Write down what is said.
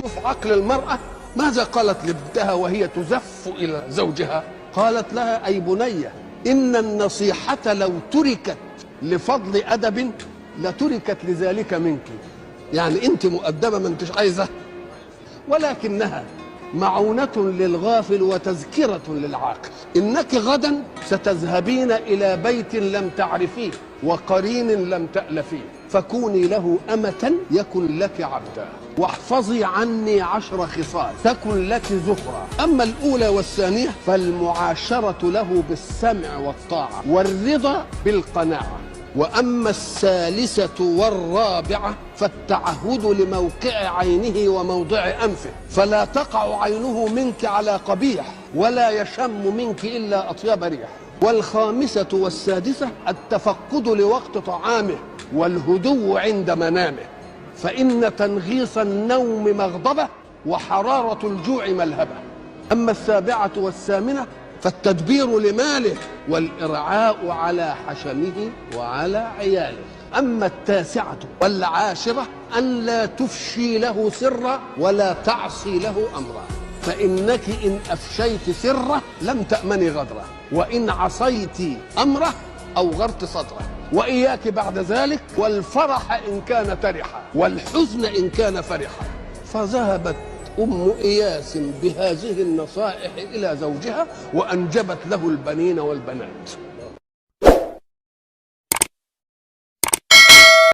شوف عقل المرأة ماذا قالت لابنتها وهي تزف إلى زوجها. قالت لها: أي بنية، إن النصيحة لو تركت لفضل أدب لتركت لذلك منك. يعني أنت مؤدبة ما أنتش عايزة، ولكنها معونة للغافل وتذكرة للعاقل. إنك غدا ستذهبين إلى بيت لم تعرفيه وقرين لم تألفيه، فكوني له أمة يكن لك عبدا، واحفظي عني 10 خصال تكن لك زخرا. أما الأولى والثانية فالمعاشرة له بالسمع والطاعة والرضا بالقناعة، وأما الثالثة والرابعة فالتعهد لموقع عينه وموضع أنفه، فلا تقع عينه منك على قبيح ولا يشم منك إلا أطيب ريح. والخامسة والسادسة التفقد لوقت طعامه والهدوء عند منامه، فإن تنغيص النوم مغضبة وحرارة الجوع ملهبة. أما السابعة والثامنة فالتدبير لماله والإرعاء على حشمه وعلى عياله. أما التاسعة والعاشرة أن لا تفشي له سرا ولا تعصي له أمرا، فإنك إن أفشيت سره لم تأمني غدره، وإن عصيت أمره أوغرت صدره. وإياك بعد ذلك والفرح إن كان ترحا والحزن إن كان فرحا. فذهبت أم إياس بهذه النصائح إلى زوجها وأنجبت له البنين والبنات.